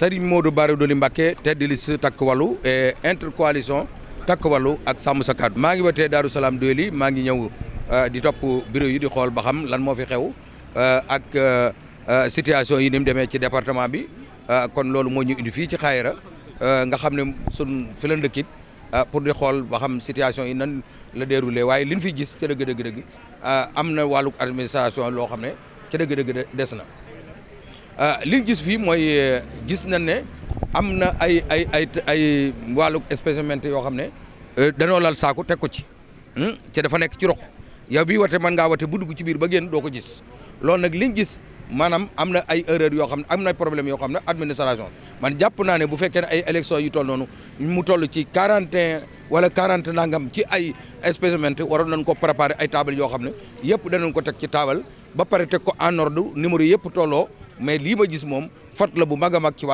Serigne Modou Bara Dolly Mbacké tête de liste Takku Wallu et intercoalition Takku Wallu ak Sàmm Sa Kàddu. maa ngi wootee Darou Salam Dolly maa ngi ñëw di topp bureau yi di xool ba xam lan moo fi xew ak situation yi ni mu demee ci département bi kon loolu moo ñu indi fii ci Xaayra nga xam ne sun fi la ndëkkit pour di xool ba xam situation yi nan la déroulé waaye liñ fi gis ca dëgg am na wàllu administration loo xam ne ca dëgg des na. liñ gis fii mooy gis nañ ne am na ay wàllu spécimen yoo xam ne danoo lal saako teg ko ci dafa nekk ci roq yow bii wate mën ngaa wate bu dugg ci biir ba génn doo ko gis loolu nag liñ gis maanaam am na ay erreur yoo xam ne am na problème yoo xam ne administration man jàpp naa ne bu fekkee ne ay élection yu toll noonu mu toll ci 41 wala 40 nangam ci ay spécimen waroon nañ ko préparer ay table yoo xam ne yëpp danañ ko teg ci table ba pare teg ko en ordre numéro yëpp tolloo mais lii ma gis moom faute la bu mag a mag ci wàllu